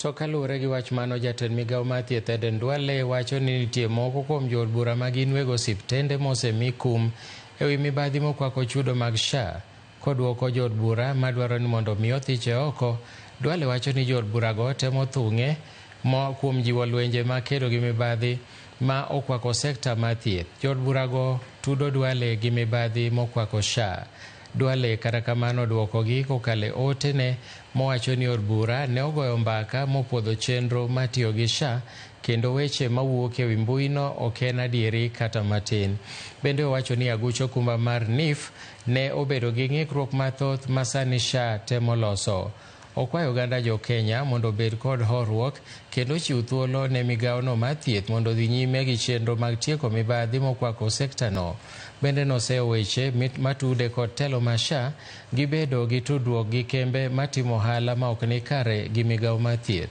To kaluwore gi wach mano, jatend migawo mar thieth Aden Duale wacho ni nitie moko kuom jood bura ma gin weg osiptende mosemi kum ewi mibadhi mokwako chudo mag SHA. Koduoko jood bura madwaro ni mondo mi othiche oko, Duale wacho ni jood burago temo thung'e mo kuom jiwo lwenje ma kedo gi mibadhi ma okwako sekta mar thieth. Jood burago tudo Duale gi mibadhi mokwako SHA. Duale kata kamano duokogi kokalo e ote ne mowacho ni od bura ne ogoyo mbaka mopuodho chenro mar tiyo gi SHA kendo weche mawuok e wi mbuino ok en adieri kata matin. Bende owacho ni aguch okumba mar NHIF ne obedo gi ng'ikruok mathoth ma sani SHA temo loso. Okwayo oganda jo Kenya mondo obed kod horuok kendo ochiw thuolo ne migawono mar thieth mondo odhi nyime gi chenro mag tieko mibadhi mokwako sektano. Bende noseyo weche matude kod telo mar SHA gi bedo gi tudruok gi kembe matimo ohala ma ok ni kare gi migawo mar thieth.